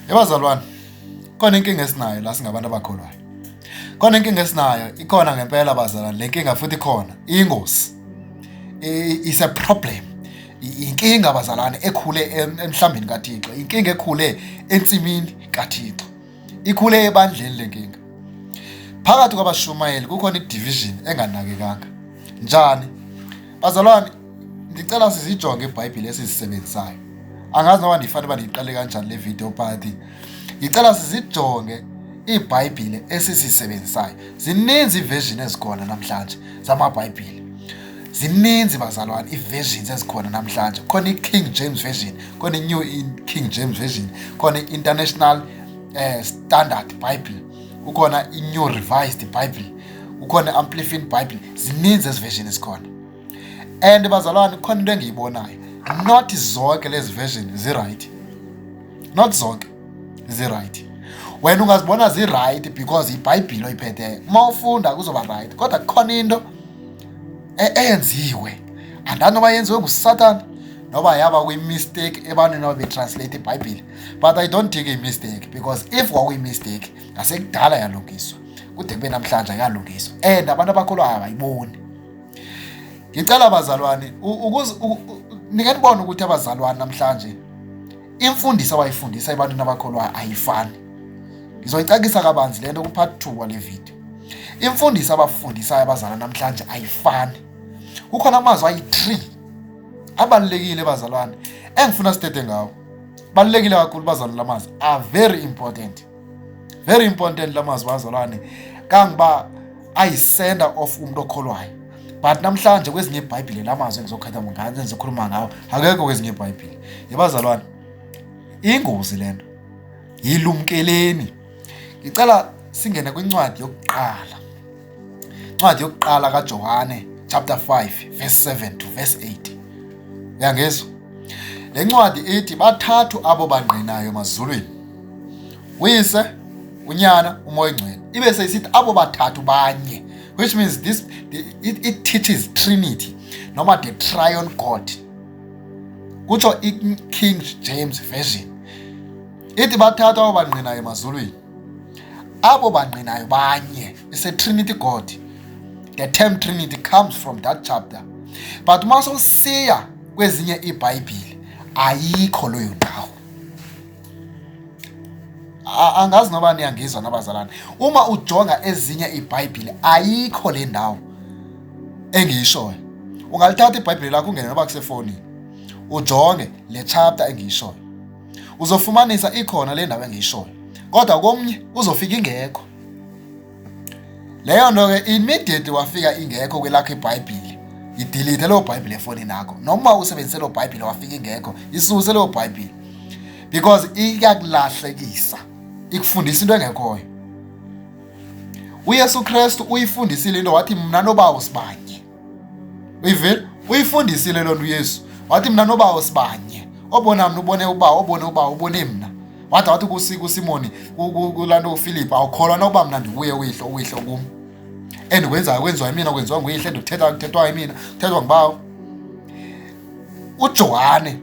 Yebazalwane, khona inkinga esinayo la singabantu abakholwayo. Khona inkinga esinayo, ikhona ngempela bazalwane, le nkinga futhi ikhona, iyingozi. Is a problem. Inkinga bazalwane ekhule emhlambini kaThixo, inkinga ekhule ensimini kaThixo. Ikhule ebandleni le nkinga. Phakathi kwabashumayeli kukhona i-division enganakekanga. Njani? Bazalwane, ngicela sizijonge iBhayibheli esizisebenzisayo. Angazi noma ndifanele uba ndiyiqale kanjani le video but ngicela sizijonge iBhayibhile esisisebenzisayo. Zininzi iversion ezikhona namhlanje zamaBhayibhile. Zininzi bazalwane iversions ezikhona namhlanje. Khona i-King James Version, khona i-New King James Version, khona i-International Standard Bible, kukhona i-New Revised Bible, kukhona i-Amplified Bible. Zininzi ezi version ezikhona. And bazalwane khona into engiyibonayo, not zonke lezi version zi-right, not zonke zi-right. Wena ungazibona zi-right because iBhayibhile oyiphetheyo, uma ufunda kuzoba right, kodwa kukhona into eyenziwe, andazi noba yenziwe nguSathane noba yaba kwi-mistake ebantwini ababetranslate iBhayibhile, but I don't think i-mistake, because if kwakuyi-mistake ngasekudala yalungiswa, kude kube namhlanje ayalungiswa and abantu abakholwayo abayiboni. Ngicela bazalwane ukuze nike nibone ukuthi abazalwane namhlanje imfundiso abayifundisa ebantwini abakholwayo ayifani. Ngizoyicacisa kabanzi lento ku-part 2 wale video. Imfundiso abafundisayo abazalwane namhlanje ayifani. Kukhona amazwi ayi-3 abalulekile bazalwane engifuna sithethe ngawo. Balulekile kakhulu bazalwane, lamazwi are very important. Very important lamazwi bazalwane, kangiba ayi-center of umuntu okholwayo. But namhlanje kwezinye iBhayibhile lamazwi engizokhetha ngawo, engizokhuluma ngawo, akekho kwezinye iBhayibhile. Yebazalwane, ingozi lento, yilumkeleni. Ngicela singene kwincwadi yokuqala, incwadi yokuqala kaJohane chapter 5 verse 7 to verse 8. Uyangizwa? Le ncwadi ithi bathathu abo bangqinayo emazulwini, uyise, unyana, uMoya oNgcwele. Ibe seyisithi abo bathathu banye, which means it teaches Trinity noma the triune God, kutsho i-King James Version. Ithi bathathu abo bangqinayo emazulwini, abo bangqinayo banye. It's a Trinity God. The term Trinity comes from that chapter, but uma sowusiya kwezinye iBhayibhile ayikho leyo ndawo. Angazi noba niyangizwa nabazalwane, uma ujonga ezinye iBhayibhile ayikho le ndawo engiyishoyo. Ungalithatha iBhayibhile lakho ungene noba kusefonini ujonge le chapter engiyishoyo, uzofumanisa ikhona le ndawo engiyishoyo, kodwa komnye uzofika ingekho leyo nto. Ke immediately wafika ingekho kwelakho iBhayibhile, idelete leyo Bhayibhile efonini yakho, noma usebenzise leyo Bhayibhile wafika ingekho, isuse leyo Bhayibhile, because iyakulahlekisa, ikufundisa into engekhoyo. UYesu Kristu uyifundisile into, wathi mna noBawo sibanye. Uyivile? Uyifundisile loo nto uYesu, wathi mna noBawo sibanye, obona mna ubone uBawo, obone uBawo ubone mna. Wathi kuSimoni, kulaa nto uFilipu, awukholwa nokuba mna ndikuye uyihlo, uyihlo kum? Endikwenzayo kwenziwa yimina, kwenziwa nguyihlo, endikuthetha kuthethwa yimina, kuthethwa nguBawo. UJohane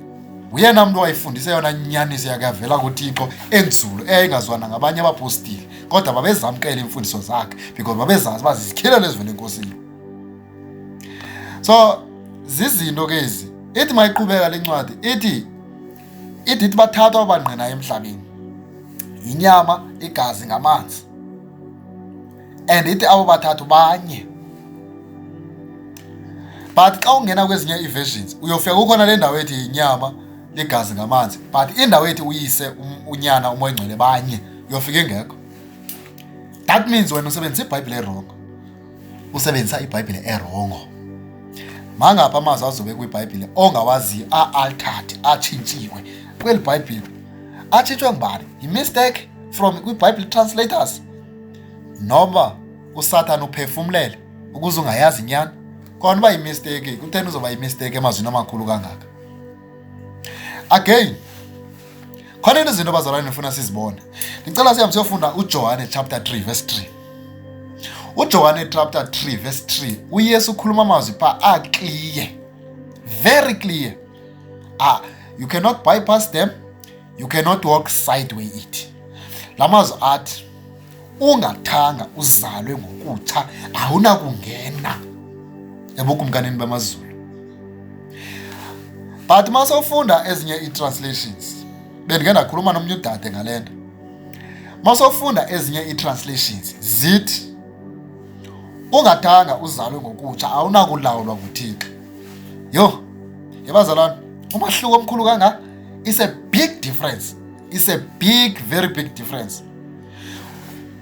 nguyena mntu wayifundisa yona nyaniso yakhe yavela kuThixo enzulu, eyayingazwana ngabanye abapostile, kodwa babezamkela iimfundiso zakhe because babezazi uba zizityhilelo ezivela eNkosini. So zizinto ke ezi. Ithi mayiqhubeka le ncwadi, ithi bathathu abangqinayo emhlabeni, yinyama, igazi, ngamanzi, and ithi abo bathathu banye. But xa ungena kwezinye ii-versions uyofika kukhona le ndawo ethi yinyama, ligazi, ngamanzi, but indawo ethi uyise, unyana, uMoya oNgcwele banye uyofika ingekho. That means wena usebenzisa iBhayibhile ewrong, usebenzisa iBhayibhile ewrong. Mangaphi amazwi azobe kwiBhayibhile ongawaziyo a-altered, atshintshiwe kweli Bhayibhile? Atshintshwe ngubani? Yi-mistake from kwi-Bible translators, noma uSathane uphefumlele ukuze ungayazi inyani? Kona uba yimistake, kutheni uzoba yimistake emazwini amakhulu kangaka? Again, khona into izinto abazalwane ndifuna sizibone. Ndicela sihambe siyofunda uJohane chapter 3 verse 3. UJohane chapter 3 verse 3, uYesu ukhuluma amazwi pha aclear, very clear. Ah, you cannot bypass them. You cannot walk sideway it. La mazwi athi ungathanga uzalwe ngokutsha awunakungena ebukumkanini bamazulu. But masofunda ezinye ii-translations, bendike ndakhuluma nomnye udade ngale nto. Masofunda ezinye ii-translations zithi ungathanga uzalwe ngokutsha awunakulawulwa nguThixo. Yho, yebazalwane, umahluko omkhulu kanga is a big difference. It's a big, very big difference.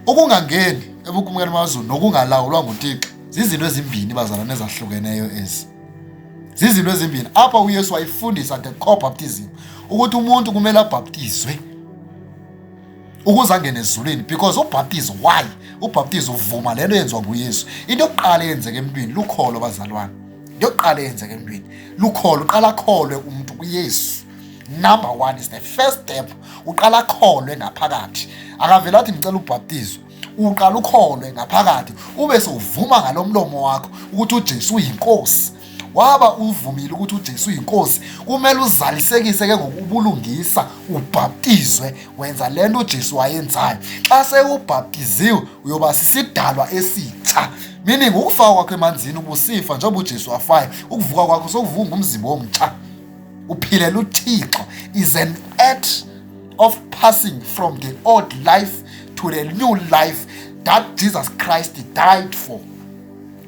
Ukungangeni ebukumkani bamazulu nokungalawulwa nguThixo zizinto ezimbini bazalwane ezahlukeneyo ezi. Zizinto ezimbini. Apha uYesu wayifundisa the core baptism ukuthi umuntu kumele abhaptizwe ukuze angene ezulwini, because ubhaptizo, why ubhaptizo? Uvuma le nto yenziwa nguYesu. Into yokuqala eyenzeka emntwini lukholo, bazalwane. Into yokuqala eyenzeka emntwini lukholo. Uqala akholwe umntu kuYesu. Number one is the first step, uqala akholwe ngaphakathi. Akavele athi ngicela ubhaptizo. Uqala ukholwe ngaphakathi, ube sewuvuma ngalo mlomo wakho ukuthi uJesu uyinkosi. Waba uvumile ukuthi uJesu uyinkosi, kumele uzalisekise ke ngokubulungisa, ubhaptizwe, wenza le nto uJesu wayenzayo. Xa sewubhaptiziwe uyoba sisidalwa esitsha, meaning ukufa kwakho emanzini ubusifa njengoba uJesu wafayo, ukuvuka kwakho sokuvuka ngumzimba omtsha, uphilela uThixo. Is an act of passing from the old life to the new life that Jesus Christ died for.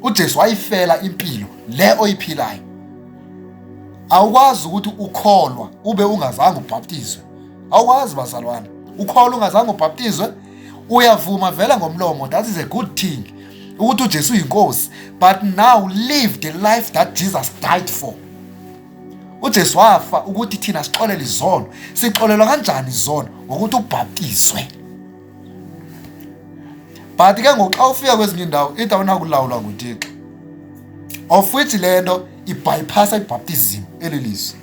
UJesu wayifela impilo le oyiphilayo. Awukwazi ukuthi ukholwa ube ungazange ubhaptizwe. Awukwazi bazalwane, ukholwa ungazange ubhaptizwe. Uyavuma vele ngomlomo, that is a good thing, ukuthi uJesu uyinkosi, but now live the life that Jesus died for. UJesu wafa ukuthi thina sixolele izono. Sixolelwa kanjani izono? Ngokuthi ubhaptizwe. But ke ngoku xa ufika kwezinye iindawo ithi awunakulawulwa nguThixo, of which le nto ibypassa ibaptism. Eli lizwi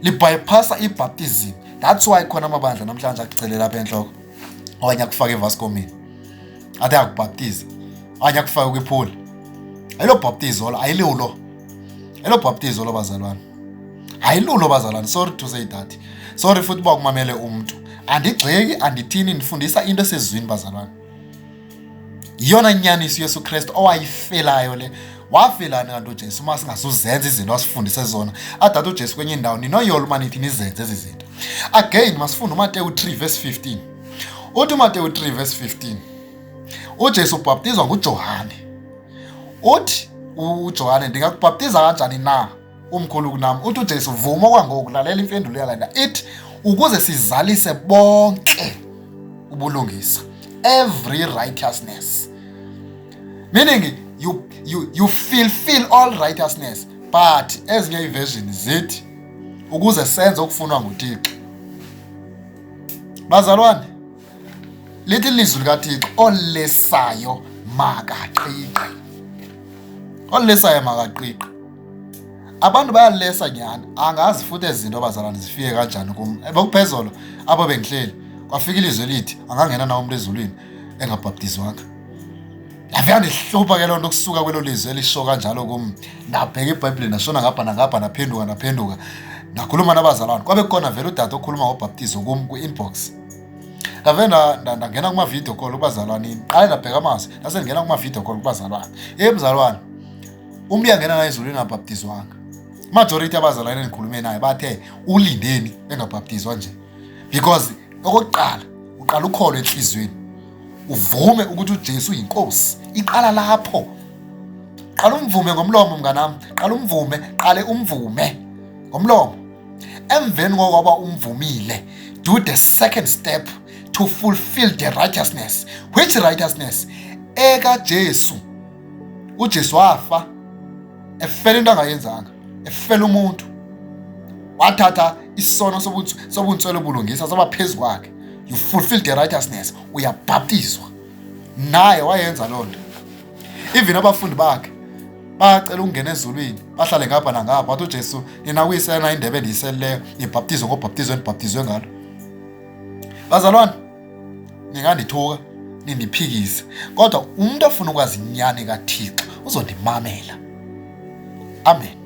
libypassa ibaptism. That's why khona amabandla namhlanje akucelela apha entloko, okanye akufake evaskomini, athi akubhaptize, okanye akufake kwiphuli. Ayilo bhaptizo lo, ayilulo elo bhaptizo lo bazalwane, ayilulo bazalwane. Sorry to say that, sorry futhi uba kumamele umntu. Andigxeki, andithini, ndifundisa into esezwini bazalwane. Yiyona nyaniso uYesu Kristu owayifelayo le. Wafelani kanti uJesu uma singazuzenza izinto asifundise zona? Adade uJesu kwenye indawo, ninoyolo uma nithi nizenze ezi zinto. Again, masifunde uMateyu 3 verse 15. Uthi uMateyu 3 verse 15, uJesu ubhaptizwa nguJohane. Uthi uJohane, ndingakubhaptiza kanjani na umkhulu kunam? Uthi uJesu, vuma okwangoku. Lalela impendulo yalena, ithi ukuze sizalise bonke ubulungisa, every righteousness, meaning you fulfill all righteousness. But ezinye iversion zithi ukuze senze okufunwa nguThixo. Bazalwane, lithi ilizwi likaThixo, olesayo makaqiqe, olesayo makaqiqe. Abantu bayalesa nyhani. Angazi futhi ezi zinto abazalwane zifike kanjani kum. Bekuphezolo apho bendihleli, kwafika ilizwi elithi angangena nawo umntu ezulwini engabhaptizwanga. Yave yandihlupha ke loo nto. Kusuka kwelo lizwi elisho kanjalo kum, ndabheka ebhayibhileni, ndashona ngapha nangapha, ndaphenduka, ndaphenduka, ndakhuluma nabazalwane. Kwabe kukhona vele udade okhuluma ngobhaptizo kum kwi-inbox. Ndave ndangena kuma-video call kubazalwane, qale ndabheka amazwi, ndase ndingena kuma-video call kubazalwane. Hey mzalwane, umntu uyangena na ezulwini angabhaptizwanga? Majority abazalwane endikhulume naye bathe ulindeni engabhaptizwa nje, because okokuqala uqala ukholwe enhliziyweni, uvume ukuthi uJesu uyinkosi. Iqala lapho. Qala umvume ngomlomo mnganami, qala umvume, qale umvume ngomlomo. Emveni kokuba umvumile, do the second step to fulfill the righteousness. Which righteousness? Eka Jesu. UJesu wafa efela into angayenzanga, efela umuntu. Wathatha isono sobuntswelo bulungisa saba phezu kwakhe. You fulfill the righteousness, uyabhaptizwa. Naye wayenza loo nto. Even abafundi bakhe bacela ukungena ezulwini, bahlale ngapha nangapha. Wathi uJesu, nina kuyisena indebe endiyiselileyo, nibhaptizwe ngobhaptizo enibhaptizwe ngalo. Bazalwane, ningandithuka, nindiphikise, kodwa umuntu ofuna ukwazi inyani kaThixo uzondimamela. Amen.